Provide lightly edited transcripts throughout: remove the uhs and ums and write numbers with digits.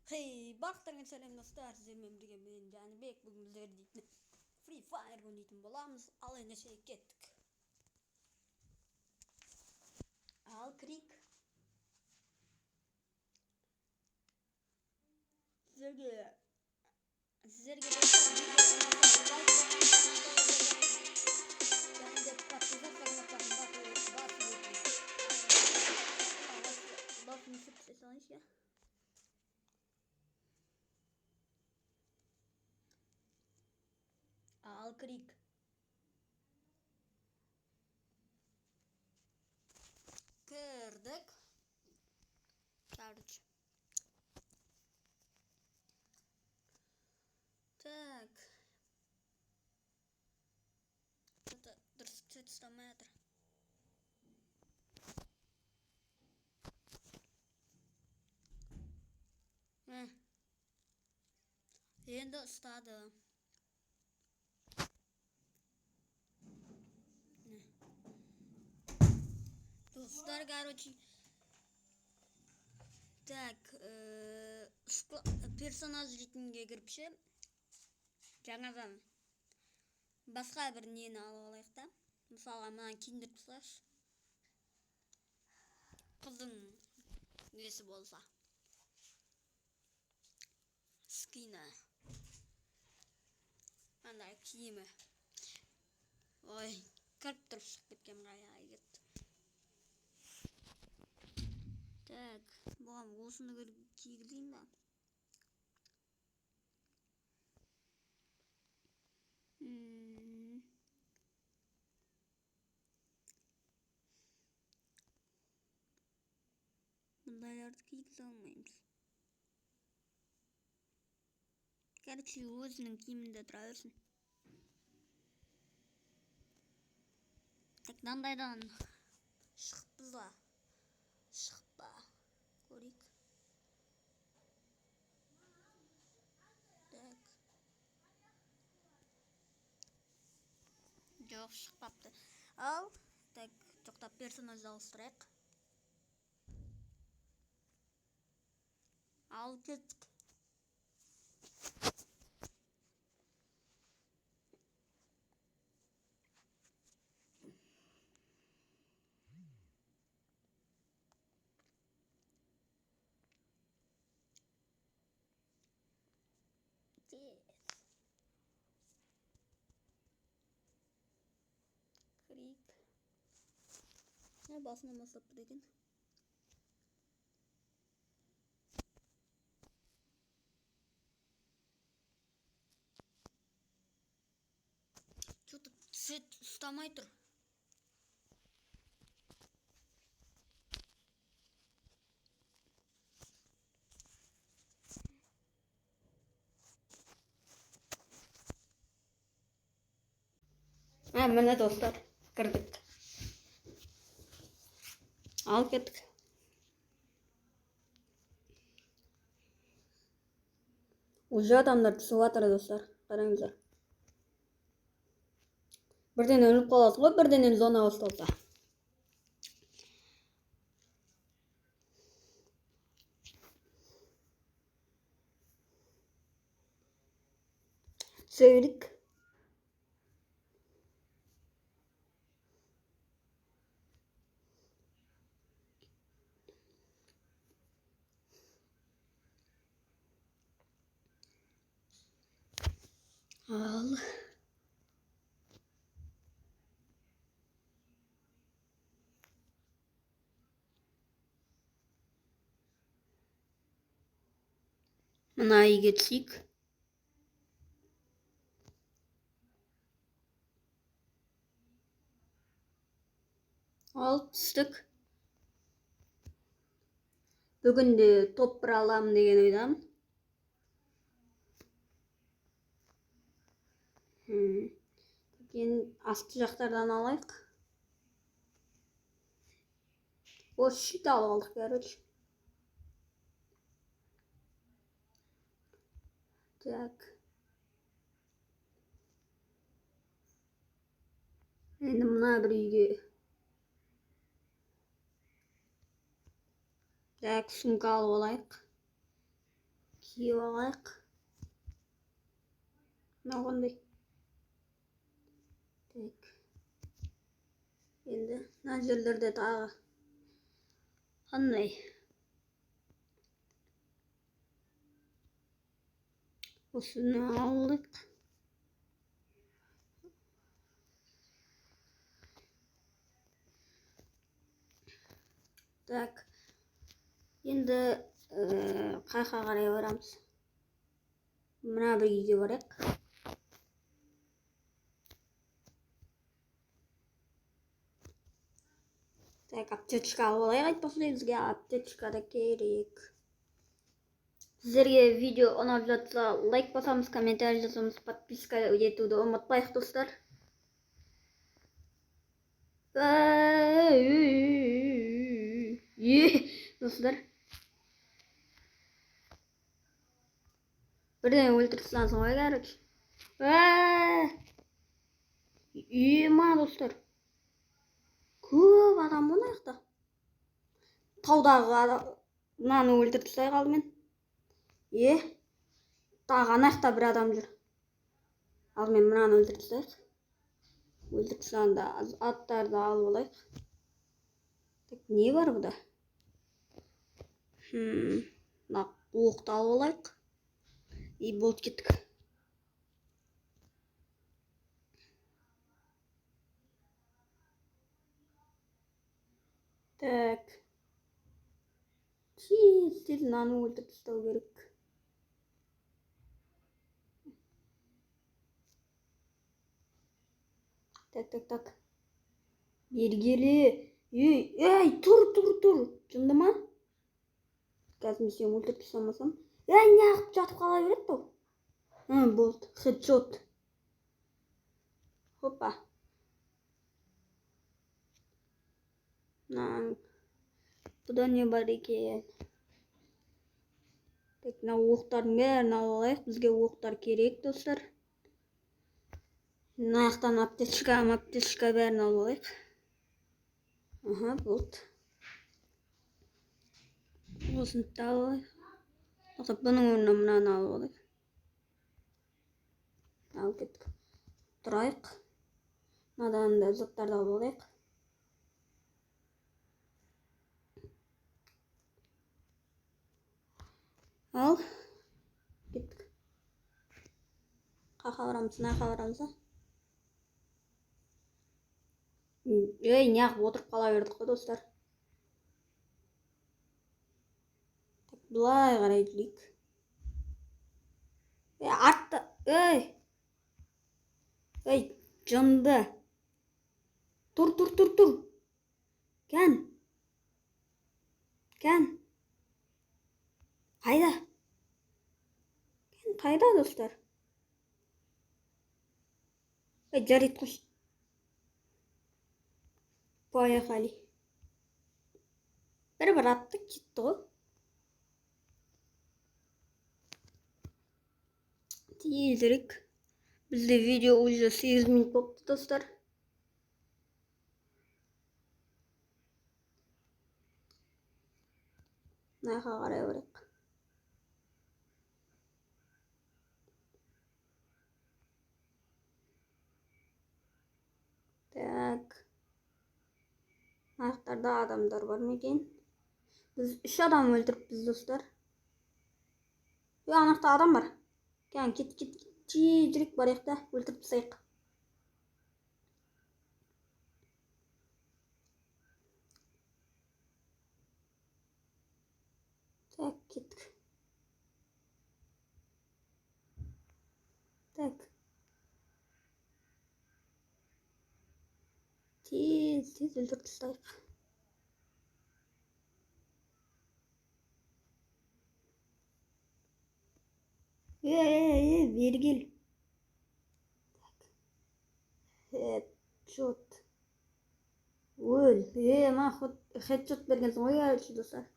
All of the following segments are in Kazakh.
Хей, барлықтарыңа сәлем достар, сіздермен бірге мен Жәнібек. Бүгін біздер дейтін Free Fire ойнайтын боламыз. Ал ендеше кеттік. Ал кірейік. Сіздерге достар видео ұнаса лайк басып, және де подписаться кнопкасын басып өтіңіз. Дауысын өшіріп тастай салайыншы, иә. Ал кірейік. Кірдік. Короче. Так. Что-то дұрыс цвет ұстамай жатыр. Мә. Енді ұстады. Достар, короче. Так, персонаж ретінде кіріп ше, жаңадан басқа бір нені алып алайық та. Мысалға, мынаны киіндіріп тастайықшы. Қыздың несі болса. Скині. Андай киімі. Ой, кіріп тұрып шығып кеткен қай кетті. Так, бұған осыны кигізейін ба? Бұндайларды кигізе алмаймыз. Короче, өзінің киімінде тұра берсін. Так, мынандайдан шығыппыз ба? Шығып па? Көрейік. Так. Жоқ, шықпапты. Ал, так, тоқтап персонажды ауыстырайық. Ал кеттік. Тез. Кірейік. Басынан бастап тұр екен. Что-то цвет ұстамай тұр. Міне достар, кірдік. Ал кеттік. Уже адамдар түсіп жатыр достар, қараңыздар. Бірден өліп қаласың ғой, бірден зона басталса. Түсе берейік. Ал. Мына үйге түсейік. Ал, түстік. Бүгін де топ бір аламын деген ойдамын. Енді асты жақтардан алайық. О, щит алып алдық, короче. Так. Енді мына бір үйге. Так, сумка алып алайық. Киіп алайық. Мынау қандай? Так. Енді мына жерлерде тағы қандай? Осыны алдық. Так. Енді қайқа қарай барамыз? Мына бір үйге барайық. Так, аптечка алып алайық, айтпақшы, бізге аптечка да керек. Сіздерге видео ұнап жатса, лайк басамыз, комментарий жазамыз, подписка етуді ұмытпайық, достар. Достар. Бірден өлтіріп тастағансың ғой, короче. Ема, достар. Көп адам ғой мына жақта. Таудағы мынаны өлтіріп тастайық алдымен. Тағы ана жақта бір адам жүр. Алдымен мынаны өлтіріп тастайық. Өлтіріп тастағанда аттарды алып алайық. Так, не бар бұда? Мына оқты алып алайық. И болды, кеттік. Так. Тез тез мынаны өлтіріп тастау керек. Так, так, так. Бері келе. Ей, ей, тұр, тұр, тұр. Жынды ма? Қазір мен сені өлтіріп тастамасам. Ей, неғып жатып қала береді бұл? Болды. Хедшот. Хопа. Бұда не бар екен? Так, мына оқтардың бәрін алып алайық. Бізге оқтар керек, достар. Мына жақтан аптечка, аптечка бәрін алып алайық. Аха, болды. Осыны да алып алайық. Тоқтап, бұның орнына мынаны алып алайық. Алып кеттік. Тұрайық. Мынадан да заттарды алып алайық. Ал, кеттік. Қақа барамыз, мына жаққа барамыз, а? Ей, неғып отырып қала бердік қой, достар. Так, былай қарай жүрейік. Ей, артта, ей! Ей, жынды. Тұр, тұр, тұр, тұр. Кән. Кән. Қайда? Кән қайда, достар? Ей, жарайды, қойшы. Поехали. Бір-бір атты кетті ғой. Тезірек. Бізде видео уже 8 минут болыпты, достар. Мына жаққа қарай барайық. Так. Мына жақтарда адамдар бар ма екен? Біз 3 адам өлтіріппіз, достар. Ей, ана жақта адам бар. Кән, кет, кет, кет. Тезірек барайық та, өлтіріп тастайық. Так, кеттік. Так. Тез, тез өлтіріп тастайық. Ей, ей, ей, бері кел. Так. Хедшот. Өл. Ей, маған хедшот бергенсің ғой, короче, достар.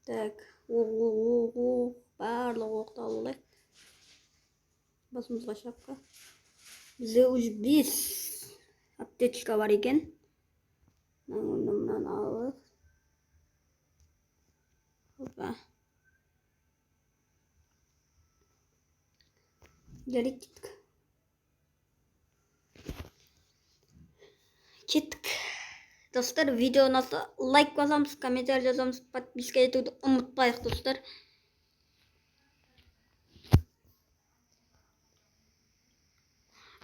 Так, оқ, оқ, оқ, оқ. Барлық оқты алып алайық. Басымызға шапка. Бізде уже 5 аптечка бар екен. Мынаны алып. Опа. Жарайды, кеттік. Кеттік. Достар, видео ұнаса лайк басамыз, комментарий жазамыз, подписка етуді ұмытпайық, достар.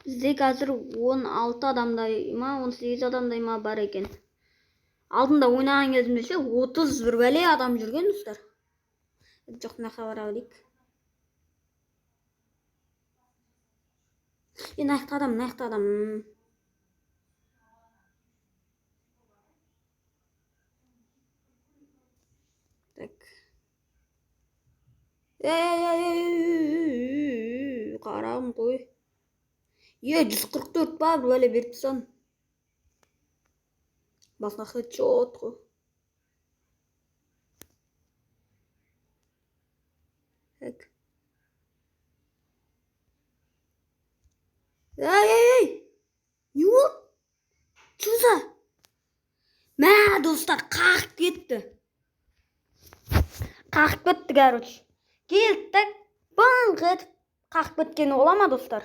Бізде қазір 16 адамдай ма, 18 адамдай ма бар екен. Алдында ойнаған кезімде ше 30 бір бәле адам жүрген, достар. Жоқ, мына жаққа бара берейік. Е, мына жақта адам, мына жақта адам. Так. Ей, қарағым қой. Е, 144 па, бір бәле беріп тастадым. Басына хедшот қой. Так. Ей, ей, ей! Не болды? Чё за? Мә, достар, қағып кетті. Қағып кетті, короче. Келді да, баңқ етіп қағып кеткені бола ма, достар?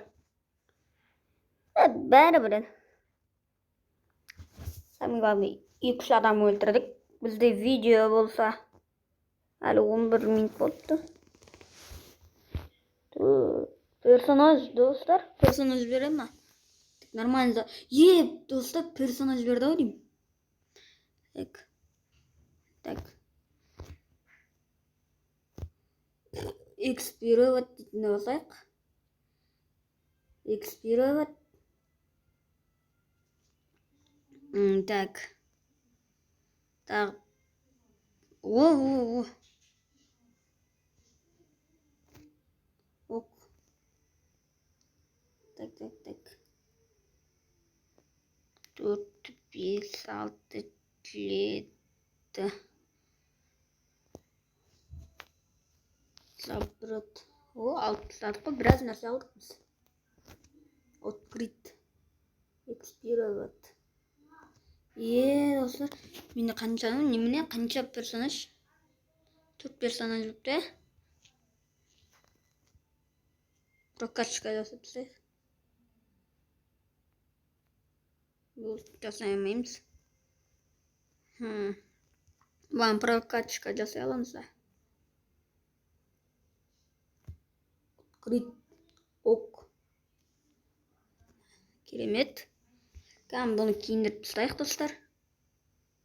Бәрібір енді. Самый главный, 2-3 адам өлтірдік. Бізде видео болса, әлі 11 минут болыпты. Персонаж, достар, персонаж бере ма? Нормально. Е, достар, персонаж берді ау деймін. Так. Так. Экспировать дейтінді басайық. Экспировать. Так. Так. О, о, о. Ок. Так, так, так. 4, 5, 6, 7. Забрать. О, алып тастадық қой, біраз нәрсе алдық біз. Открыть. Экспировать. Е, достар, менде қанша, немене, қанша персонаж? 4 персонаж бопты, ә? Прокачка жасап тастайық. Бұл жасай алмаймыз. Бұған прокачка жасай аламыз да. Открыть. Ок. Керемет. Кәдімгі бұны киіндіріп тастайық, достар.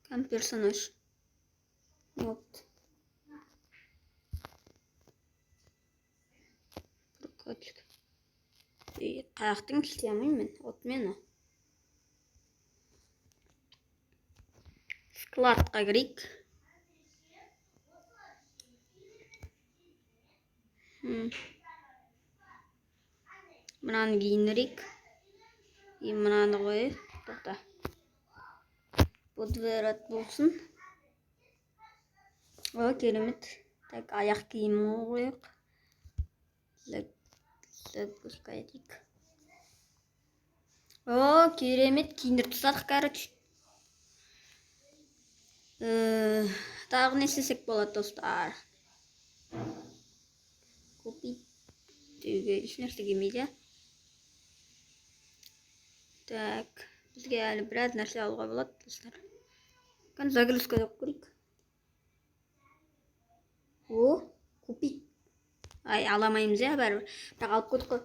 Кәдімгі персонаж. Не болыпты? Прокачка. Ей, қаяқтан істей алмаймын мен. Отмена. Складқа кірейік. Мынаны киіндірейік. И мынаны қояйық. Тоқта. Подверт болсын. О, керемет. Так, аяқ киімін қояйық. Запускай дейік. О, керемет, киіндіріп тастадық, короче. Тағы не істесек болады, достар? Купить деуге ешнәрсе келмейді. Так, бізге әлі біраз нәрсе алуға болады, достар. Кәне, загрузка деп көрейік. О, купить. Ай, ала алмаймыз, иә, бәрібір. Бірақ алып қойдық қой.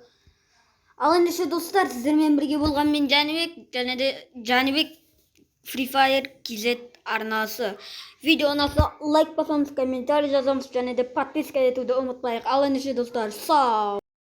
Ал ендеше, достар, сіздермен бірге болған мен Жәнібек, және де Жәнібек Free Fire KZ арнасы. Видео ұнаса лайк басамыз, комментарий жазамыз және де подписка етуді ұмытпайық. Ал ендеше, достар, сау